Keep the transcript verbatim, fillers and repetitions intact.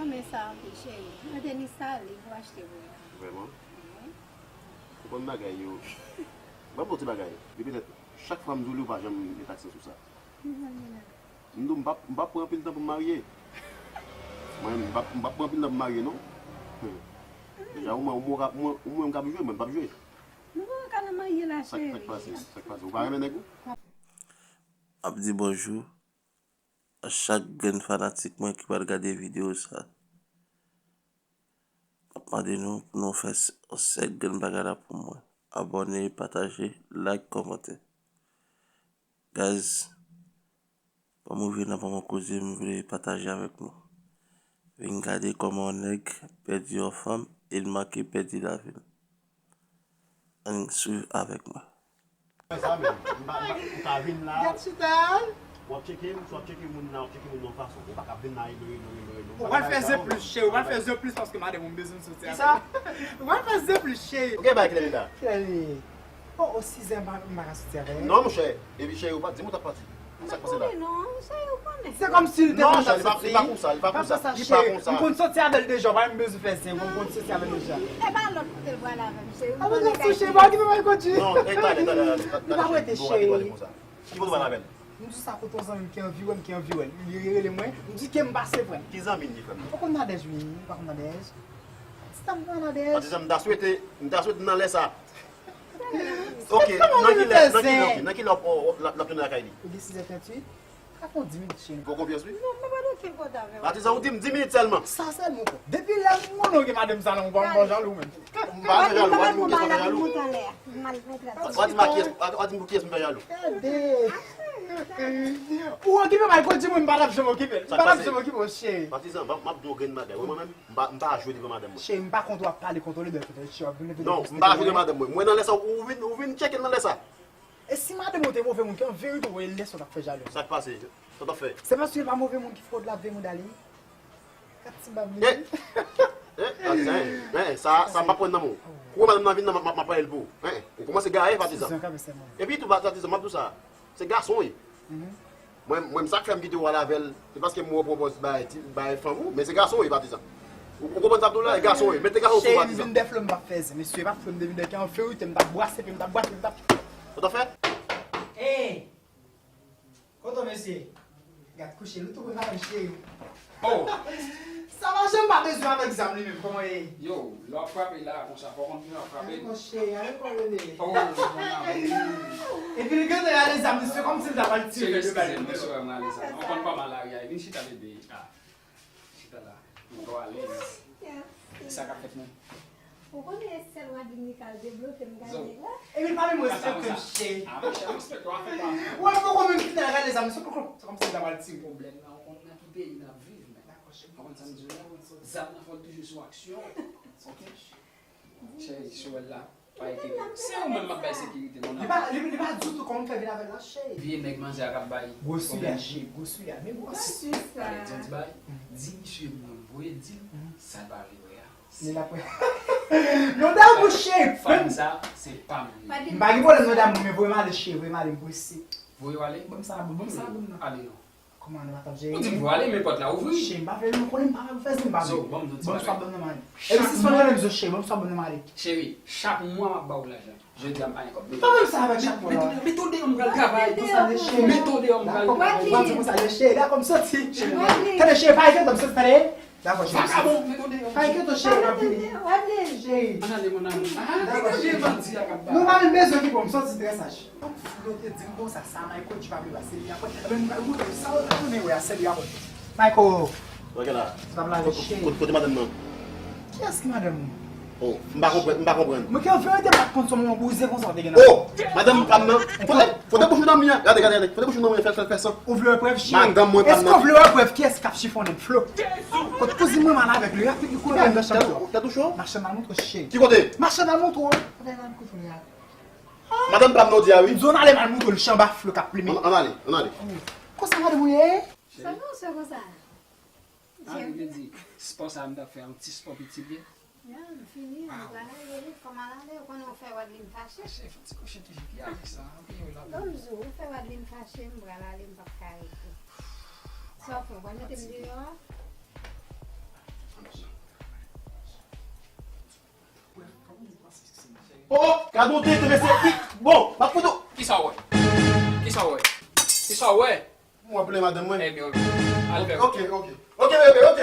Mwen renmen sa anpil, cheri. Mwen te ni sa li pou achte pou mwen. Vrèman? Wi. Ou konn bagay yo. Ban m yon ti bagay. Depi lè, chak fwa m di w li, ou pa janm met aksan sou sa. Mezanmi la. M di w, m p ap, m p ap pran anpil tan pou m marye. Mwen, m p ap, m p ap pran anpil tan pou m marye, non. Deja, ou mwen, ou mwen, ou mwen, ou mwen m k ap jwe, mwen m p ap jwe. Nou pa ka nan marye la, cheri. Sa k pase? Sa k pase? Ou pa renmen nèg ou? Ap di bonjou a chak grenn fanatik mwen ki pral gade videyo sa. M ap mande nou pou nou fè s- sèk grenn bagay la pou mwen. Abòne, pataje, like, kòmante. Guys, ban m ouvri nan ban mwen koze m vle pataje avèk nou. Vin gade kòman yon nèg pèdi yon fanm e l manke pèdi lavi l. Ann swiv avèk mwen. Sa menm, ou pa, ou pa, ou ka vin la. Gad chita. W ap tcheke m, si w ap tcheke moun nan, w ap tcheke moun nan yon fason. Ou pa ka vin la, elo, elo, elo, elo. Ou pral fè zen plis, cheri, ou pral fè zen plis paske madanm ou bezwen soti avè l. Kisa? Ou pral fè zen plis, cheri. Ou gen bagay ki lè la? Ki lè li? Oh, oh, sizè m pa, m pa ka soti avè l. Non, monchè. Epi cheri, ou pa di m ou t ap pati. Sa k pase la? Ou konnen non, cheri, ou konnen. Se kòmsi l te konn sa, li pa, li pa konsa, li pa konsa, li pa konsa. M konn soti avè l deja, ou pa menm bezwen fè zen, m konn soti avè l deja. E pa lòt kote l pral avè m, cheri. Ou konnen cheri, pa okipe m, Michael G. Non, e talè, talè, talè, talè, cheri. Ou pa prete, cheri. Ki kote w pral avè l? M di sa kote yon zanmi m ki anvi wè m, ki anvi wè l. Li rele mwen, m di ke m pase pran. Ki zanmi l ye, frè m? Ou konn Nadège, wi, ou pa konn Nadège? Ti dam nan Nadège. Patizan, m ta swete, m ta swete nan lè sa. Ok, nan ki lè, nan ki lè, ok, nan ki lè w ap, w ap, l ap tounen lakay li? Ou gen sizè tranntuit? Ka fè yon dis minit, cheri. Fè w konfyans, wi. Non, m pa pral okenn kote avè w. Patizan, ou di m dis minit sèlman. Sa sèlman, ou konn. Depi lè m konnen w gen madanm sa la, ou pa, m pa jalou, menm. M pa jalou, w ap di m poukiyès m fè jalou. W ap di m a kiyès, w ap di m poukiyès m fè jalou. Gade. Ou okipe Michael G, mwen, m pa t ap janm okipe l. M pa t ap janm okipe w, cheri. Patizan, m ap, m ap di w yon grenn bagay. Wè mwen menm, m pa, m pa jwe devan madanm mwen. Cheri, m pa konn w ap pale kontwole bèl kontwole, cheri, w ap vin leve. Non, m pa jwe devan madanm mwen. Mwen nan lè sa, ou vin, ou vin tcheke nan lè sa. E si madanm ou te move moun ki an verite ou wè lè sa w t ap fè jalou. Sa k pase? Sa w t ap fè? Se paske l pa move moun ki fè w lave mouda li. Kat ti bab li. Eh, eh, sa, sa m pa pran nan men w. Kou wè madanm nan vin nan, m ap, m ap pale l pou ou. Eh, ou kòmanse gaye, patizan. Epi tou, patizan, m ap di w sa. Se gason w ye. Mwen, mwen, sa k fè m kite w al avè l, se paske m wè w pran pòz bay, bay fanm ou, men se gason w ye, patizan. Ou, ou konprann sa m di w la, e gason w ye. Mete gason sou patizan. Cheri, m vin dè flo, m p ap fè zen, mesye, e pa flo m te vin dè ki an verite, m t ap brase, m t ap brase, m t ap. Ou t ap fè? Hey! Kote w, mesye? Gad kouche l, ou tou pran madanm cheri. Oh! Sa mache m pa bezwen avèk zam li menm, kòman ye? Yo, lè w ap frape la, konsa, fò w konn kijan w ap frape l. Alekò cheri, alekò bebe. Oh, mon amour. Epi l gentan rale zam li, se kòmsi l ta pral tire de bal. Cheri, eskize m, mesye, m rale zam. Ou konn kòman lari a ye. Vin chita, bebe. Ah. Chita la. Mwen twò alèz. Sa k ap fèt menm? Ou konnen sèl Wadlin ki ka debloke m gade la. Epi l pa menm respekte m, cheri. Ah, monchè, respekte w a fè pa. Ou wè m poko menm kite l rale zam li, se kòmsi l ta pral tire. Pwoblèm nan, ou konn nan ki peyi n ap viv, men. Dakò, cheri. Ou konprann sa m di w la? Zam nan fò l toujou sou aksyon. Ok? Cheri, si w wè l la, pa enkyete w. Se ou menm m ap bay sekirite, mon amour. Li pa, li, li pa ditou kòman m fè vin avè l la, cheri. Vye nèg manzè a k ap bay. Gwo sila, cheri, gwo sila, men gwo sila. Gade, di yon ti bagay. Di misye mwen voye di l sa l pa vle wè a. Li la pwè. Non, damou, cheri. Fanm sa, se pa m li ye. M pa gen pwoblèm, non, damou, men voye m ale, cheri, voye m ale, m prese. Voye w ale? Ban m sa, ban m sa, ban m nan. Ale non. Kòman nou pa t ap jere? Ou di m pou ale, men pòt la ouvri. Cheri, m pa vle nou konnen m pa fè zen, m pa vle. Zo, ban m di w ti bagay. Ban m swa ban m nan mare. Epi sispann rele m zo cheri, ban m swa ban m nan mare. Cheri, chak mwa m ap ba w lajan. Jodi a m pa gen kòb. Pa menm sa avèk chak mwa la. Mete w deyò, m pral travay. Mete w deyò, m pral travay. Dakò, w ap di konsa, cheri, dakò, m soti. Tande, cheri, pa enkyete, m soti, tande. Dakò, cheri. Vakabon, mete w deyò. Pa enkyete, cheri, m ap vini. Cheri. Ann ale, mon amour. Dakò, cheri. Nou pa menm bezwen ki bon, m soti trè saj. Flo te di m konsa, sa Michael G pa vle pase li apre. Ebyen, nou pral montre sa yo tounen wè a, sèl li apre. Michael. Wè la. Kote, kote madanm nan? Kiyès ki madanm ou? Oh, m pa konprann, m pa konprann. Mwen ki an verite m pa t konn se yon bouzen konsa w te gen nan. Oh, madanm pa m nan. Fote, fote bouch ou nan mi an. Gade, gade, gade. Fote bouch ou nan mi an, fè, fè, fè san. Ou vle wè prèv, cheri? Madanm mwen pa m nan. Èske w vle wè prèv kiyès k ap chifonnen m, Flo? Kot kouzin mwen m al avèk li, rapid li kouri al nan chanm Flo. Tèt ou cho? Machann al montre w, cheri. Ki kote? Machann al montre w. Kote l al kote w la? Madanm pa m nan w di a wi. M di w n ale m al montre l chan ba Flo k ap plimen. Ann, ann ale, ann ale. Konsa madanm ou ye? Sa non, se konsa. Ah, li vle di, spò sa a m t ap fè yon ti spò piti byen. Ya, m fini, m pral ale wi, fò m al ale, ou konnen ou fè Wadlin fache. Fache, fè ti kouche toujou ki ale sa, anpil yo la. Bon, m di w, ou fè Wadlin fache, m pral ale, m p ap ka rete. Sa w fè, ou pral mete m deyò a? Oh, gade yon tenten, mesye. Bon, m ap fout ou. Kisa w wè? Kisa w wè? Kisa w wè? M ap rele madanm mwen. Ebyen, ok. Al fè. Ok, ok. Ok, bebe, ok.